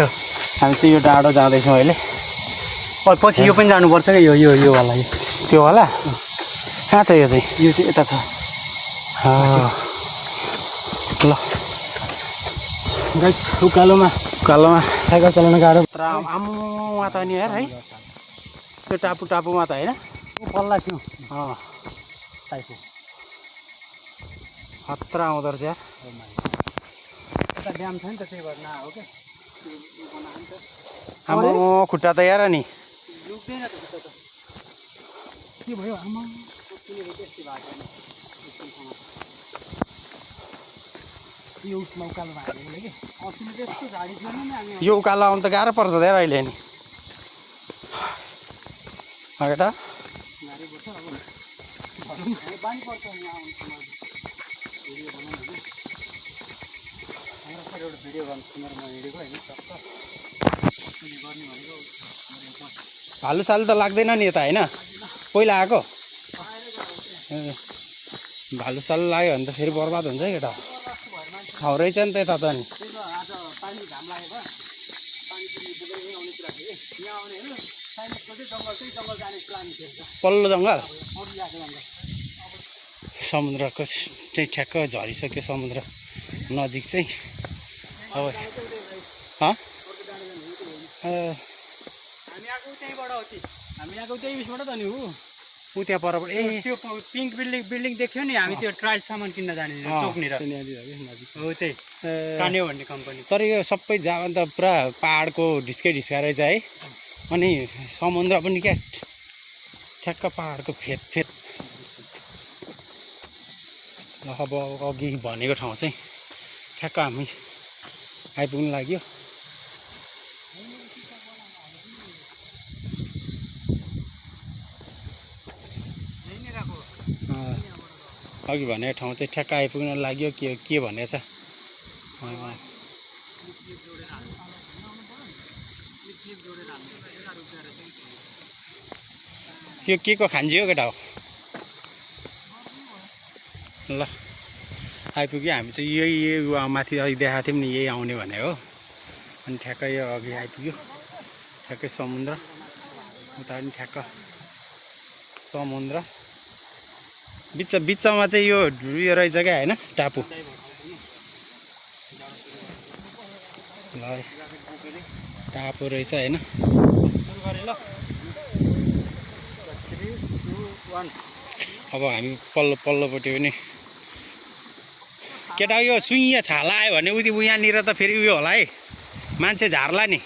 हामी चाहिँ यो डाँडो जाँदैछौँ अहिले। पछि यो पनि जानुपर्छ कि यो होला त्यो होला कहाँ छ यो चाहिँ? यो चाहिँ यता छ ल गाइस उकालोमा साइकल चलाउन गाह्रो। आमुमा त नि हेर है त्यो टापुमा त होइन पल्ला थियो खतरा आउँदो रहेछ यार। यता ड्याम छ नि त त्यही भएर नआयो क्या आम्मो खुट्टा त यार नि लुक्दैन त खुट्टा त के भयो आमा त्यस्तै भएको यो उसमा उकालो भएको कि अस्ति त्यस्तो झाडी थियो नि यो उकालो आउनु त गाह्रो पर्छ यार अहिले नि केटा गाडी पर्छ अब बानी पर्छ यहाँ आउनु भिडियो गर्नु हिँडेको होइन भालु सालु त लाग्दैन नि यता होइन पहिला आएको भालु सालु लाग्यो भने त फेरि बर्बाद हुन्छ है केटा खाउरै छ नि त यता त नि पल्लो जङ्गल समुद्रको चाहिँ ठ्याक्क झरिसक्यो समुद्र नजिक चाहिँ अब हामी आएको त्यही उयसबाट त नि हो ऊ त्यहाँ परबाट त्यो पिङ्क बिल्डिङ देख्यो नि हामी त्यो ट्रायल सामान किन्न जाने चोकनिर हो त्यही कान्यो भन्ने कम्पनी। तर यो सबै जहाँ त पुरा पाहाडको ढिस्कै रहेछ है अनि समुद्र पनि क्या ठ्याक्क पाहाडको फेद अब अघि भनेको ठाउँ चाहिँ ठ्याक्क हामी आइपुग्नु लाग्यो। अघि भनेको ठाउँ चाहिँ ठ्याक्क आइपुग्न लाग्यो के भनेछ यो के को खान्जी हो केटा हो ल आइपुग्यो हामी चाहिँ यही माथि अघि देखाएको थियौँ नि यही आउने भनेको हो अनि ठ्याक्क यो अघि आइपुग्यो ठ्याक्कै समुद्र उता पनि ठ्याक्क समुद्र बिचमा चाहिँ यो रहेछ क्या होइन टापु ल टापु रहेछ होइन। अब हामी पल्लोपट्टि पनि केटा यो सुइया छाला आयो भने यहाँनिर त फेरि उयो होला है मान्छे झार्ला नि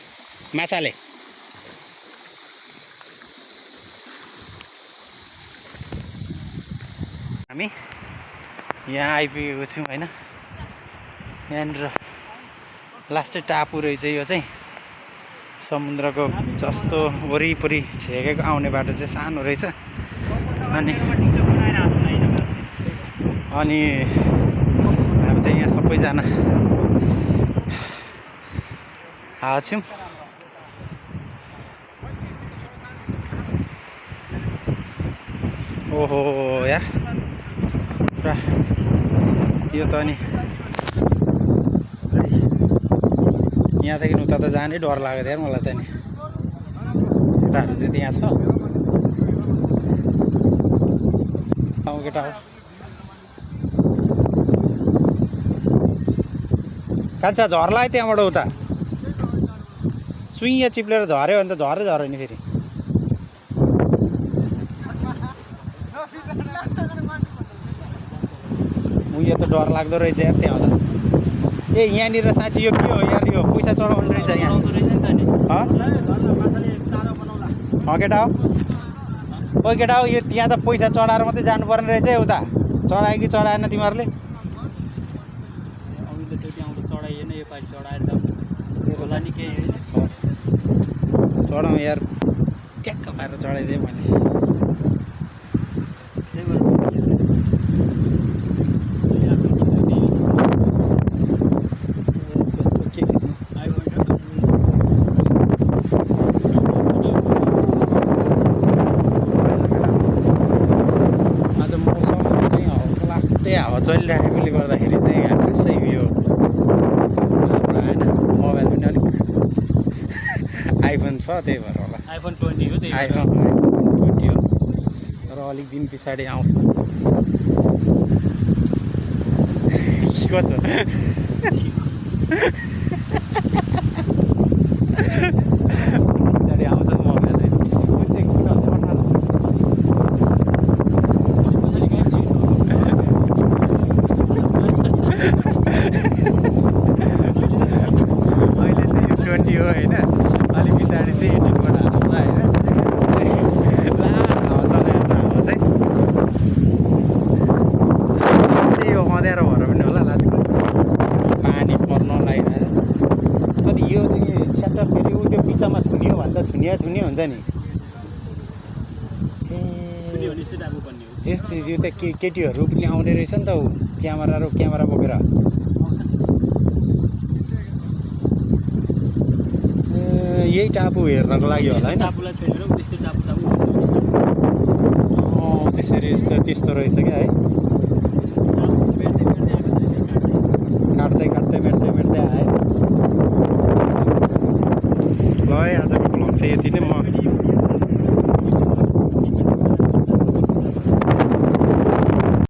माछाले। हामी यहाँ आइपुगेको छौँ होइन यहाँनिर लास्टै टापु रहेछ यो चाहिँ समुद्रको जस्तो वरिपरि छेकेको आउने बाटो चाहिँ सानो रहेछ अनि हामी चाहिँ यहाँ सबैजना आएको छौँ। ओहो यार पुरा यो त अनि यहाँदेखि उता त जानै डर लाग्यो थियो मलाई त नि केटाहरू चाहिँ त्यहाँ छ केटा हो कान्छा झर्ला है त्यहाँबाट उता सुइया चिप्लेर झऱ्यो भने त झऱ्यो नि फेरि उयो त डर लाग्दो रहेछ यार त्यहाँ होला ए यहाँनिर साँच्ची यो के हो यार यो पैसा चढाउनु रहेछ यहाँ केटा हो ओ केटा हो यो यहाँ त पैसा चढाएर मात्रै जानुपर्ने रहेछ है उता चढायो कि चढाएन तिमीहरूले चढाइएन यो पालि चढाएर त होला नि केही चढाउँ यार ट्याक्क पारेर चढाइदिएँ मैले हावा चलिरहेकोले गर्दाखेरि चाहिँ यहाँ खासै उयो होइन मोबाइल पनि अलिक आइफोन छ त्यही भएर होला आइफोन 20 हो त्यही भएर। आइफोन 20 हो तर अलिक दिन पछाडि आउँछ कसो पछाडि आउँछ मोबाइल कुन चाहिँ कुन आउँछ 20 हो होइन अलिक पछाडि चाहिँ 18 बाट हाल्नुला होइन लास्ट हावा चलाइहाल्छ हावा चाहिँ यो अँध्यारो भएर पनि होला लास्ट पानी पर्न लागिरहेछ तर यो चाहिँ स्याट फेरि ऊ त्यो बिचमा थुनियो भने त थुनिया हुन्छ नि ए जेस यो त केटीहरू पनि आउने रहेछ नि त ऊ क्यामेरा बोकेर यही टापु हेर्नको लागि होला होइन त्यसरी त्यस्तो रहेछ क्या है काट्दै मेट्दै आयो ल है आजको भ्लग चाहिँ यति नै म